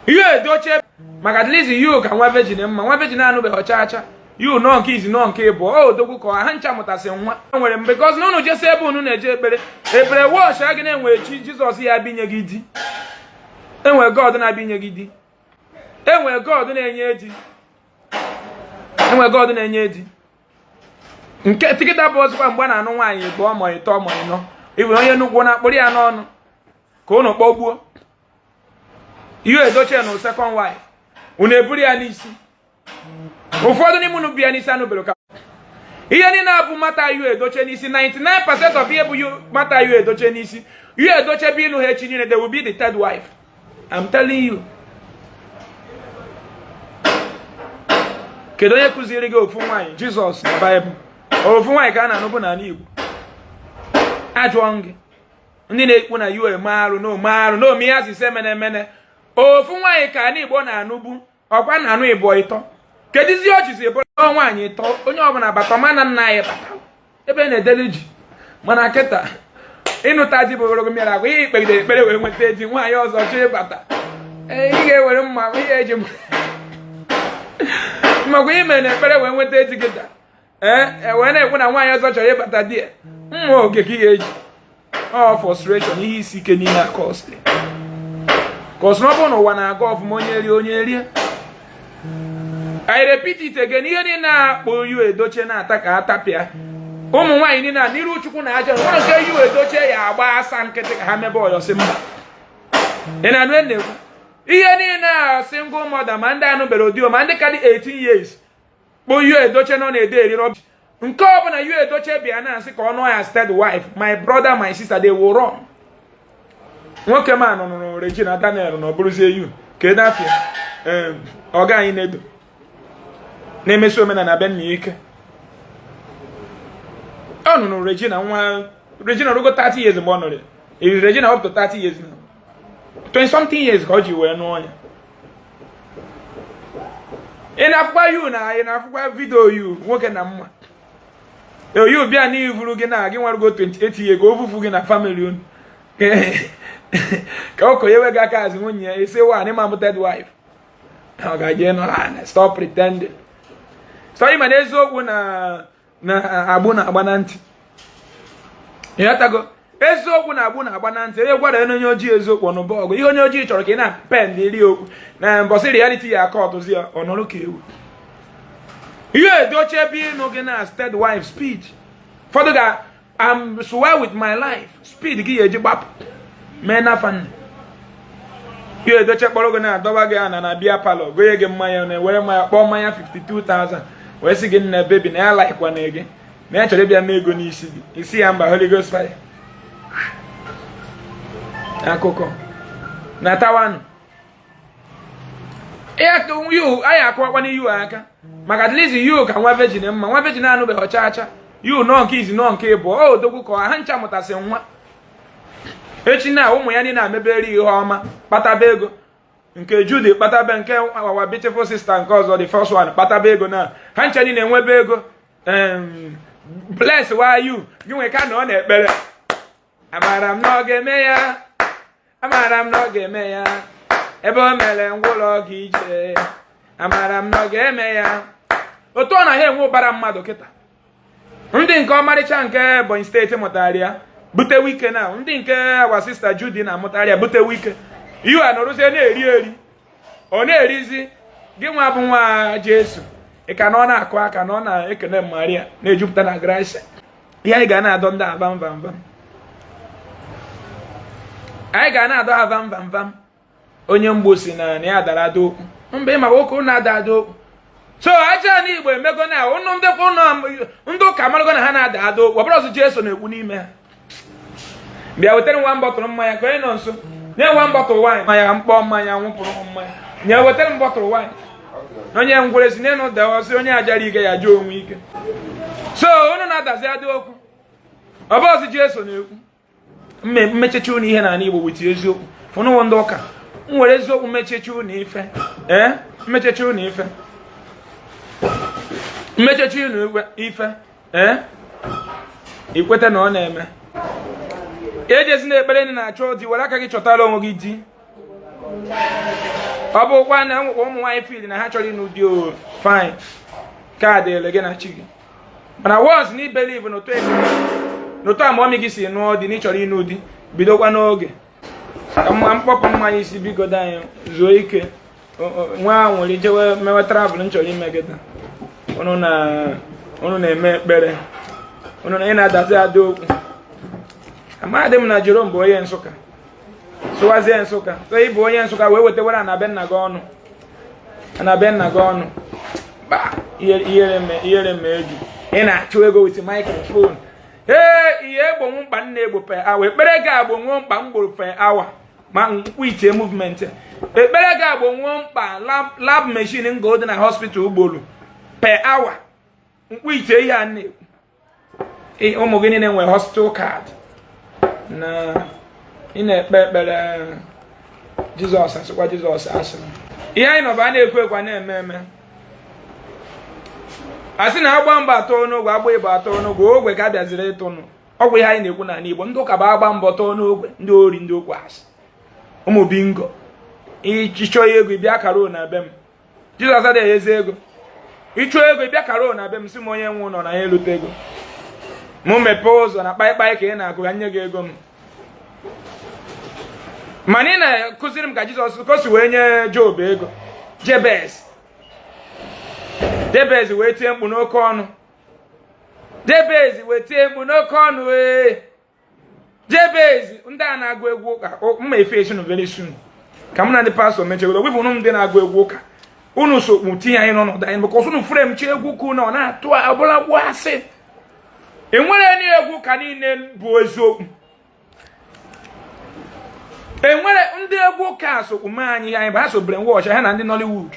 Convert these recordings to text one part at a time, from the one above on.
Yul Edochie, maka at least Yul ka nwa virgin mma. Nwa virgin anụbeghị chaa cha. Yul nọ nke izi, nọ nke ịbụọ, o odogwu ka ha ncha mụtasị nwa nwere mgbe because na unu jesi ebe unu na-eje ekpere ekpere wọch a gị na-enwe chi Jizọs ya abịa inye gị di, enwe God na-abịa inye gị di, enwe God na-enye di, enwe God na-enye di. Nke tikịta bụ ọzọkwa mgbe a na-anụ nwaanyị ịbụọ ma ịtọ ma ịnọ, ịbụ onye nnukwu na-akpụrụ ya n'ọnụ ka unu kpọgbuo Yul Edochie na second wife. Unu eburu ya n'isi, ụfọdụ n'ime unu bu ya n'isi anụbere ka ihe niile abụ mata Yul Edochie n'isi. 99% of ihe bụ mata Yul Edochie n'isi. Yul Edochie bụ ịnụ ha echi niile, they will be the third wife, I'm telling you. Kedu onye kụziri gị ofu nwaanyị? Jizọs na Baịbụl, ofu nwaanyị ka a na-anụbụ n'ala Igbo. Ajụọ gị, ndị na-ekwu na Yul eme arụ na ome arụ na ome ihe asịsị emene emene, ofu nwaanyị ka ala Igbo na-anụbu, ọkwa na-anụ ịbụọ ịtọ, kedizi o jizi bụrụ nwaanyị ịtọ? Onye ọbụla bata mana nna anyị bata ebe na-edele ji, mana kịta ịnụta di bụ ogologo mmiri agwa ihe ikpegide ekpere wee nweta di. Nwaanyị ọzọ chọọ ịbata, ị ga-ewere mma ihe eji makwa ime na ekpere wee nweta di kịta. Ee, wee na-ekwu na nwaanyị ọzọ chọrọ ịbata di ya, mma oge ka ị ga-eji ọ frustration, ihe isi ike niile akọsịrị cause na ọ bụrụ na ụwa na-aga ọfụma, onye rie, onye rie. I repeat it again, ihe niile na-akpọ Yul Edochie na-ata ka atapịa ụmụ nwaanyị niile a n'iru Chukwu na aja nwere nke Yul Edochie ya agba asa nkịtị ka ha mebe ọyọsị mba. Ị na-anụ na-ekwu ihe niile a single mother, ma ndị anụbere di, ma ndị ka dị 18 years kpọ Yul Edochie nọ na-ede eri rubbish. Nke ọbụla Yul Edochie bịa na-asị ka ọ nụọ ya third wife, my brother, my sister, they will run. Nwoke ma nụrụ Regina Daniel na ọ bụrụzie Yul ka afịa ọga anyị na-edo na-emesi omenala be nna ike. Ọ nụrụ Regina, nwa Regina rugo 30 years mgbe ọ nụrụ ya. Regina up to 30 years now, 20 something years ka ọ ji wee nụọ ya. Ị na-afụkwa Yul na ị na-afụkwa video Yul nwoke na mma Yul bịa n'ivuru gị na gị nwarugo 28 years ka o vufu gị na family unu ka o konyewe gị aka azụ nwunye ya isi wa ịma mụ third wife. Ọ ga-eje nọrọ ana, stop pretending. So ịma na eziokwu na na agbụ na-agba na ntị, ịghọtago? Eziokwu na agbụ na-agba na ntị. Onye gwara onye ojii eziokwu ọnụba ọgụ. Ihe onye ojii chọrọ ka ị na-pend iri okwu na mbọsị reality ya aka ọtụzi ya ọnọrọ ka ewu. Yul Edochie ebe ịnụ gị na third wife speed ụfọdụ ga I'm swear with my life, speed gị ya eji gbapụ mee n'afa nna. Yul Edochie kpọrọ gị na-adọba gị ana na beer parlour, gonye gị mmanya, na-ewere mmanya kpọọ mmanya 52,000 wee sị gị, nna baby, na ya laikwa na gị na ya chọrọ ịbịa mee ego n'isi gị. Isi ya mba, Holy Ghost fire. Akụkọ na tawanụ anyị akụwakwa n'iyu aka, maka at least Yul ka nwa virgin mma. Nwa virgin anụbeghị chaa cha. Yul nọ nke izi, nọ nke ịbụọ, o odogwu ka ha ncha mụtasị nwa. Echi na ụmụ ya niile amebere ihe ọma, kpataba ego. Nke Judy kpataba, nke our beautiful sister nke ọzọ, the first one, kpataba ego na ha ncha niile enwebe ego. Bless wa you gị nwe ka na ọ na-ekpere. Amara m na ọ ga-eme ya, amara m na ọ ga-eme ya. Ebe o mere ngwụlọ gị ije, amara m na ọ ga-eme ya. Otu ọ na ha enwe ụbara mmadụ kịta, ndị nke ọmarịcha nke Ebonyi steeti mụtara ya butewe ike, na ndị nke our sister Judy na-amụtara ya butewe ike. Iwe a nọrụzie na-eri eri, ọ na-erizi gị nwa bụ nwa Jesu. Ị ka na ọ na-akụ aka na ọ na-ekene Maria na-ejupụta na grace. Ihe anyị ga na-adọ ndị ava vam vam, anyị ga na-adọ ha vam vam vam. Onye mgbo si na ya dara ada okwu mba, ịma nwoke ụnụ ada ada okwu. So aja na Igbo emego na ụnụ ndị ụnụ ndị ụka amarago na ha na-ada ada okwu. Ọ bụrụ ọzọ Jesu na-ekwu n'ime ha, bịa wetara nwa bottle mmanya ka onye nọ nso nye nwa bottle wine, mmanya mkpọ mmanya nwụpụrụ mmanya, nye wetara m bottle wine. Onye ngwere si n'elu dawasị onye ajara ike ya jụọ onwe ike. So unu na-adazi ada okwu, ọ bụ ọzọ Jesu na-ekwu. Mmechecha unu ihe n'ala Igbo wit eziokwu fụnụwụ ndị ụka m nwere eziokwu mmechecha unu ife. Ee, mmechecha unu ife, mmechecha unu ife. Ee, ikweta na ọ na-eme. Ejezi na ekpere ndị na-achọ di, were aka gị chọtara onwe gị di. Ọ bụkwa na nwekwa ụmụ nwaanyị feel na ha chọrọ ịnụ di, o fine, ka dịrị gị na chi gị. Mana once na believe n'otu esi n'otu amụọmị gị si nụọ di na ị chọrọ ịnụ di, bidokwa n'oge. Ka mma mkpọpụ mmanya isi, bigodo anyị zuo ike, nwa nwere jewe mewe travel m chọrọ ime gị. Unu na unu na-eme ekpere, unu na ị na-adazi ada okwu. Amadị m na Jerome bụ onye Nsụka, sụwazie Nsụka. So ị bụ onye Nsụka wee wetawara na be nna gị ọnụ, na be nna gị ọnụ. Ba ihere me eju. Ị na-achụ ego with microphone. Ee, ihe egbonwu mkpa m na-egbo per hour. Ekpere ga-agbonwuo mkpa m gboro per hour ma mkpu iche movement. Ekpere ga-agbonwuo mkpa lab machine ngo dị na hospital ugboro per hour. Mkpu iche ihe a na-ekwu, ụmụ gị niile nwere hospital card na ị na-ekpe ekpere. Jizọs asịkwa, Jizọs asị ihe anyị nọba a na-ekwu ekwu, a na-eme eme. Asị na agba mbọ atọ n'ogwe, agba ịbụ atọ n'ogwe, ogwe ka a bịaziri ịtụnụ. Ọgwụ ihe anyị na-ekwu n'ala Igbo, ndị ụka bụ agba mbọ tọọ n'ogwe, ndị ori, ndị okwu asị, ụmụ bingo. Ịchọ ego, ịbịa karo na be m. Jizọs adịghị ezi ego. Ịchọ ego, ịbịa karo na be m, si m onye nwe ụlọ na ya elute ego mụ mepee ụzọ na kpaịkpaị ka ị na-akụ ka nye gị ego m. Mana ị na-akụziri m ka Jizọs ka o si wee nye Job ego. Jebez, Jebez wee tie mkpu n'oke ọnụ. Jebez wee tie mkpu n'oke ọnụ. Ee, Jebez, ndị a na-agụ egwu ụka mma efe esi very soon ka mụ na ndị pastọ mechegoro wepụ unu. Ndị na-agụ egwu ụka, unu sokpu tinye anyị n'ọnọdụ anyị, because unu frame chi egwu ụka unu ọ na-atụ ọbụla gbuo asị. Enwere ndị egwu ụka niile bụ eziokwu. Enwere ndị egwu ụka sokpu mee anyị ihe anyị bụ. Ha so brainwash ha na ndị Nollywood,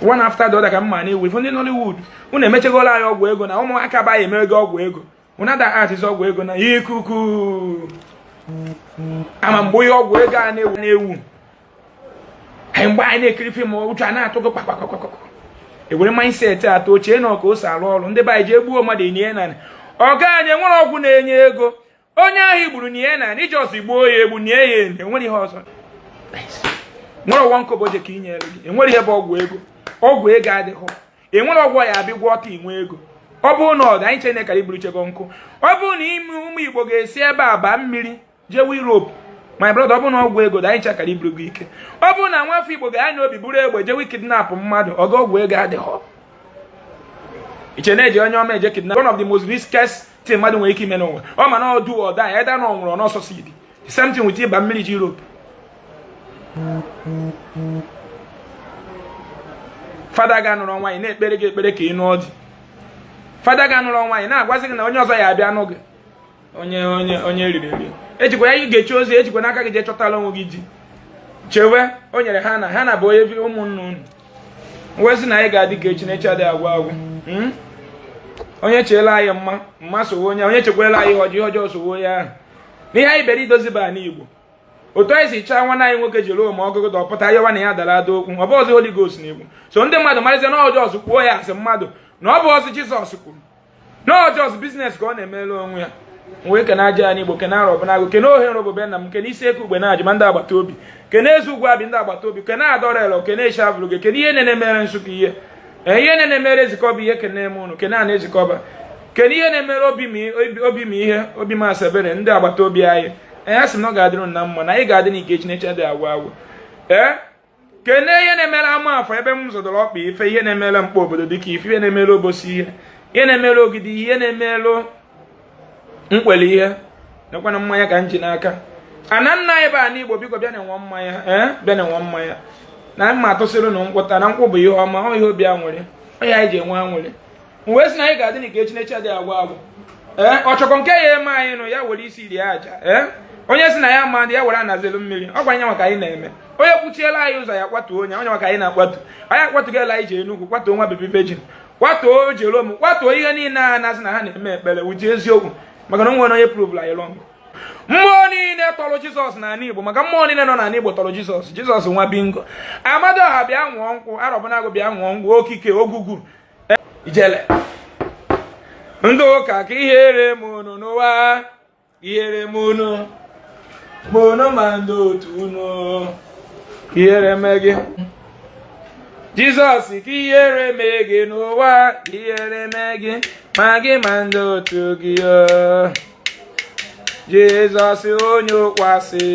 one after the other. Ka mma na-ewu ifu ndị Nollywood, unu emechagola anyị ọgwụ ego na ụmụaka ba ya emego ọgwụ ego. Unu ada artist ọgwụ ego na ikuku ama mgbe ihe ọgwụ ego a na-ewu na-ewu anyị. Mgbe anyị na-ekiri film, ụjọ a na-atụ gị kpakpakpakpakpa. Ewere mindset atọ ochie na ọka o si arụ ọrụ. Ndị be anyị jee gbuo mmadụ enye na ọga anyị. Enwere ọgwụ na-enye ego. Onye ahụ igburu nie na iji ọsọ gbuo ya egbu nie ya eni. Enwere ihe ọzọ nwere ọgwọ nkọbọ je ka inyere gị. Enwere ihe bụ ọgwụ ego. Ọgwụ ego adịghị. Enwere ọgwụ ya abịa gwọ ọka inwe ego. Ọ bụrụ na ọdụ anyị chere kara iburu chego nkụ, ọ bụrụ na ime ụmụ Igbo ga-esi ebe a baa mmiri jewe Europe, my brother, ọ bụrụ na ọgwụ ego dị, anyị chakara iburu gị ike. Ọ bụrụ na nwafọ Igbo ga-anya obi buru egbe jewe kidnap mmadụ, ọga ọgwụ ego adịghị. Iche na-eji onye ọma eje kidnap, one of the most riskiest thing mmadụ nwere ike ime n'ụwa. Ọ ma na ọdụ ọda ya eda na ọ nwụrụ n'ọsọ seed. The same thing with ịba mmiri ji Europe. Fada ga-anụrụ nwaanyị na-ekpere gị ekpere ka ị nụọ di. Fada ga-anụrụ nwaanyị na-agwazi gị na onye ọzọ ya abịa nụ gị. Onye onye onye riri eri ejikwa ya ga-echi ozi, ejikwa n'aka gị jee chọtala onwe gị di. Chewe o nyere ha na ha na bụ onye ụmụnne unu wezi na anyị ga-adị ka echi na echi adịghị agwụ agwụ. Onye cheela anyị mma mma sowe onye, onye chekwela anyị ihe ọjọọ, ihe ọjọọ sowe onye ahụ. N'ihe anyị bịara idozi ba n'Igbo, otu anyị si chaa nwanne anyị nwoke jiri ma ọgụgụ dọpụta yawa na ya dara ada okwu. Ọ bụ ọzọ Holy Ghost na-ekwu so ndị mmadụ marịzie na ọjọọ kwuo ya asị mmadụ na ọ bụ ọzọ Jizọs kwuru na ọjọọ business ka ọ na-emere onwe ya. Wee kene aja ya n'Igbo, kene arọ ọbụnagụ, kene ohe nrọbụbe nna m, kene isi eke ugbe na-ajụ ma ndị agbata obi, kene eze ugwu abi ndị agbata obi, kene adọrọ, kene eshavụrụ gị, kene ihe na-emere Nsụka ihe, ihe na-emere ezikọba ihe, kene eme unu, kene a na-ezikọba, kene ihe na-emere obi m ihe obi m asebere ndị agbata obi anyị. Ee, a sị m na ọ ga-adịrị na mma, na anyị ga-adị n'ike Chineke dị agwụ agwụ. Ee, kene ihe na-emere ama afọ ebe m zọdọrọ ọkpa ife, ihe na-emere mkpa obodo dịka ife, ihe na-emere obosi ihe, ihe na-emere ogidi ihe, na-emere mkpele ihe nekwana mmanya ka m ji n'aka ana nna anyị bụ ana Igbo. Biko bịa na-enwe mmanya. Ee, bịa na-enwe mmanya na mma atụsịrị na nkwụta na nkwụ bụ ihe ọma. Ọ ihe obi anwụrị, ọ ya anyị ji enwe anwụrị. Wee sị na anyị ga-adị n'ike Chineke adịghị agwụ agwụ. Ee, ọchọkọ nke ya eme anyị nụ ya were isi rie aja. Ee, onye sị na ya ma ndị ya were anazelu mmiri ọ gwa anya maka anyị na-eme. Onye kwuchiela anyị ụzọ ya kwatuo onye onye maka anyị na-akwatu. Anyị akwatugela anyị ji Enugwu kwatuo nwa baby virgin, kwatuo Jerome, kwatuo ihe niile a na-asị na ha na-eme ekpere wuji eziokwu, maka na o nwere onye prove anyị wrong. Mmụọ niile tọrọ Jizọs n'ala Igbo, maka mmụọ niile nọ n'ala Igbo tọrọ Jizọs. Jizọs nwa bingo, Amadioha bịa ṅụọ nkwụ, Arọbụnagụ bịa ṅụọ nkwụ, okike ogwugwu ijele ndị ụka ka ihere m unu n'ụwa, ihere m unu ma unu ma ndị otu unu. Ka ihere mee gị. Jizọs, ka ihere mee gị n'ụwa, ka ihere mee gị, ma gị ma ndị otu gị o. Jizọs onye ụkwasị,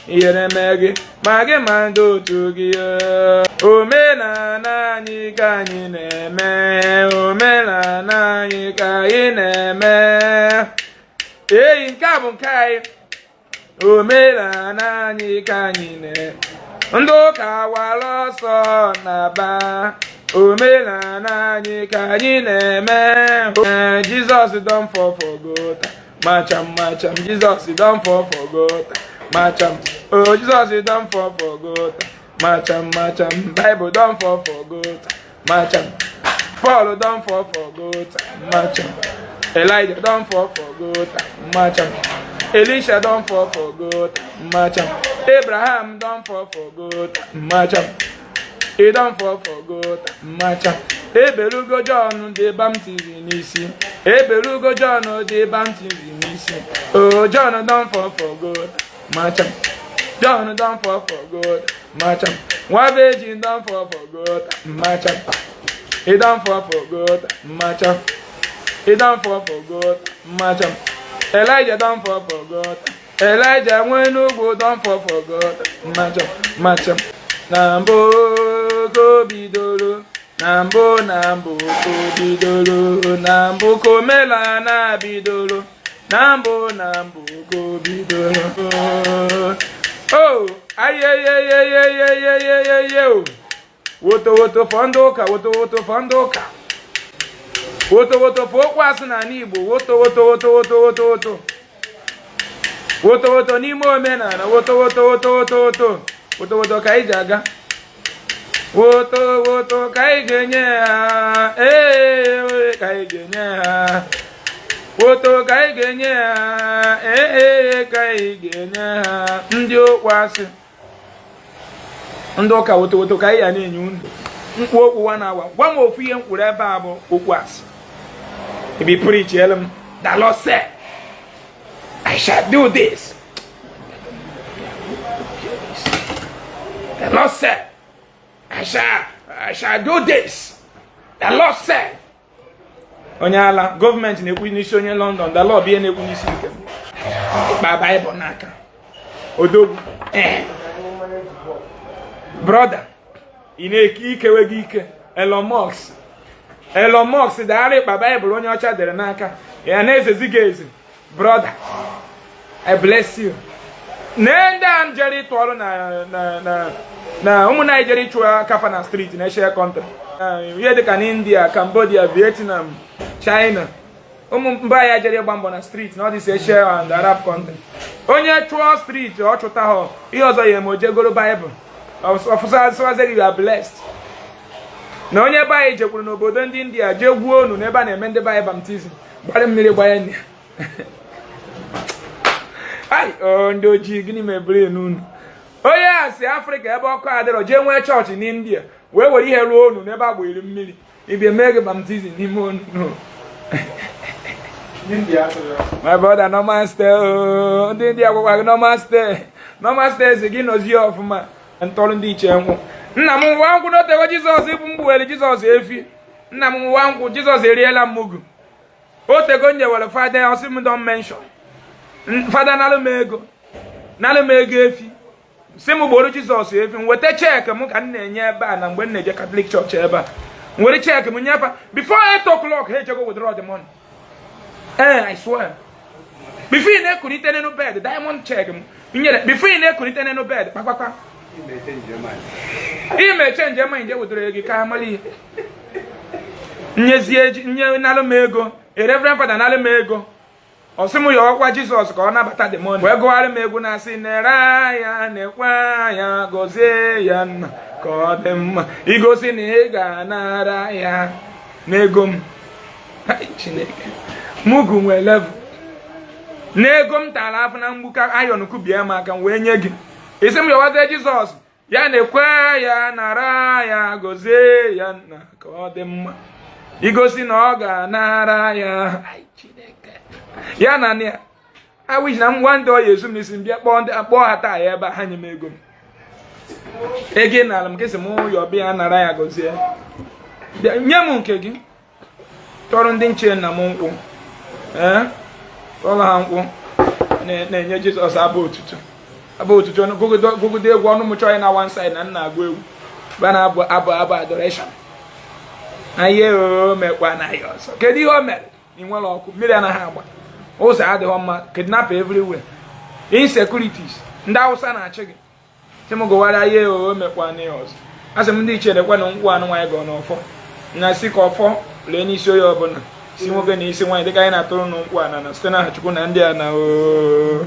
ihere mee gị, ma gị ma ndị otu gị o. Omenala anyị ka anyị na-eme, omenala anyị ka anyị na-eme. Eyi, nke a bụ nke anyị. Omenala anyị ka anyị na ndị ụka wara ọsọ na-aba. Omenala anyị ka anyị na-eme. Jizọs don fall for gutter, macham macham. Jizọs don fall for gutter, macham. Oh, Jizọs don fall for gutter, macham macham. Bible don fall for gutter, macham. Paul don fall for gutter, macham. Elijah don fall for gutter, macham. Elisha don fall for gutter, macham. Abraham don fall for gutter, macham. He don fall for gutter, macham. Ebelugo John dị baptizim n'isi. Ebelugo John dị baptizim n'isi. Oh, John don fall for gutter, macham. John don fall for gutter, macham. Nwa virgin don fall for gutter, macham. He don fall for gutter, macham. He don fall for gutter, macham. Elijah don fall for gutter. Elijah nwe n'ugwu don fall for gutter, macham macham. Na mbụ ka o bidoro, na mbụ, na mbụ ka o bidoro, na mbụ ka omenala bidoro, na mbụ, na mbụ ka o bidoro. O ayeyeyeyeyeyeyeye o, woto woto for ndị ụka, woto woto for ndị ụka, woto woto for okwu asị n'ala Igbo, woto woto woto woto woto woto woto woto n'ime omenala, woto woto woto woto woto woto woto ka anyị ji aga, woto woto ka anyị ga-enye ha. Ee, ka anyị ga-enye ha woto, ka anyị ga-enye ha. Ee, ka anyị ga-enye ha. Ndị okwu asị, ndị ụka, woto woto ka anyị ya na-enye unu. Mkpu okwu wa na-awa, gwa m ofu ihe m kwuru ebe a bụ okwu asị. Ibi preach elu m, "The Lord said I shall do this. The Lord said I shall do this. The Lord said." Onye ala gọọmenti na-ekwu n'isi onye London, the Lord bụ ihe na-ekwu n'isi nke m. Ịkpa Baịbụl n'aka odogwu. Ee, brother, ị na-eke ikewe gị ike. Elon Musk, Elon Musk dara ịkpa Baịbụl onye ọcha dere n'aka ya na-ezezi gị ezi. Brother, I bless you. Nee ndị a jere ịtụ ọrụ na ụmụ na jere ịchụ kafa na street na Asia country, ihe dịka na India, Cambodia, Vietnam, China, ụmụ mba ya jere ịgba mbọ na street na ọ dịsi Asia and Arab country. Onye chụọ street, ọ chụta ha, ihe ọzọ ya eme, o jegoro Baịbụl ọfụsasịwazi. You are blessed. Na onye be anyị jekwuru n'obodo ndị India jee gwuo onu n'ebe a na-eme ndị be anyị baptism, gbara mmiri gbanye ya. Ai, o ndị ojii, gịnị mebiri n'unu? Onye a si Afrịka ebe ọkụ adịrọ jee nwee chọọchị n'India wee were ihe ruo onu n'ebe a gbanyere mmiri ibia mee gị baptism n'ime onu. My brother, namaste o. Ndị India gwakwa gị namaste, namaste. Si gị nọzie ọfụma. Ntọrọ ndị iche nkwụ nna m nwa nkwụ n'otego. Jizọs ịbụ mgbuwere Jizọs efi. Nna m nwa nkwụ, Jizọs eriela m mugu. Otego nyewere fada, ọsị m don mention fada. Nalụ m ego, nalụ m ego efi, si m gboro Jizọs efi. M weta cheque m ka m na-enye ebe a na mgbe m na-eje Catholic Church ebe a, m were cheque m nyefa before 8 o'clock, ha echego withdraw the money. Eh, I swear, before ị na-ekulite n'elu bed, diamond cheque m nyere, before ị na-ekulite n'elu bed kpakpakpa, ime change mind, je wetara ego ka amala ihe nyezie nye. Nalụ m ego, a reverend father nalụ m ego, ọ sị m ya ọkwa Jizọs ka ọ nabata the money, wee gụgharị m egwu na-asị nere ya, na-ekwe ya, gọzie ya nna ka ọ dị mma, igosi na ị ga-anara ya n'ego m. Hai, Chineke, mugu nwee level n'ego m tara afọ na mgbuka ayọn kubie m aka m wee nye gị, isi m yọwazie Jizọs ya na-ekwe ya, nara ya, gọzie ya nna ka ọ dị mma, igosi na ọ ga-anara ya. Ai, Chineke, ya na ya. I wish na m one day ọ ya ezu m n'isi m bịa kpọọ ndị akpọọ ha taa ya ebe a, ha nye m ego m. Ego ị nara m ka esi m yọ bịa nara ya, gọzie. Bịa, nye m nke gị. Tọrọ ndị nche nna m nkwụ, ee, tọrọ ha nkwụ, na-enye Jizọs abụ otuto, abụ otuto. Gụgide egwu ọnụ m chọọ na one side na nna agụ egwu ba na-abụ abụ abụ adoration na ihe o mekwa na ya ọzọ. Kedu ihe o mere? Ị nwere ọkụ, mmiri anaghị agba, ụzọ adịghị mma, kidnap everywhere, insecurities, ndị Awụsa na-achị gị. Sị m gụwara ihe o mekwa na ya ọzọ. Asị m ndị ichie ekwe na nkwụ anụ nwaanyị gọọ n'ọfọ na si ka ọfọ lee n'isi onye ọbụla, si nwoke na isi nwaanyị, dịka anyị na-atụrụ nkwụ a na site n'aha Chukwu na ndị a na oo.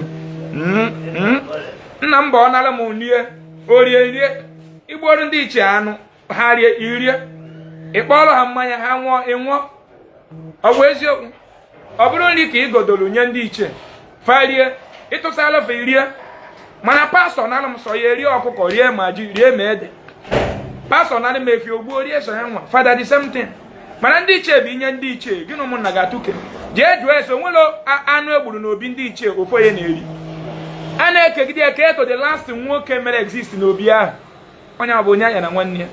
Nna m bụ ọ nara m lie orie rie, igbuoro ndị ichie anụ ha rie, irie, ịkpọrọ ha mmanya ha ṅụọ, ịṅụọ. Ọ bụ eziokwu, ọ bụrụ nri ka ị godoro nye ndị ichie fa rie, ịtụsala fa rie. Mana pastọ nara m sọ ya erie ọkụkọ, rie ma ji, rie ma ede. Pastọ nara m efi, ogbuo, rie so ya nwa. Fada, the same thing. Mana ndị ichie bụ inye ndị ichie gị na ụmụnna ga-atụke. Jee jụọ ese onwere anụ egburu n'obi ndị ichie ofu onye na-eri. A na-ekegide eke to the last nwoke mere exist n'obi ahụ, onye ọ bụ onye anya na nwanne ya.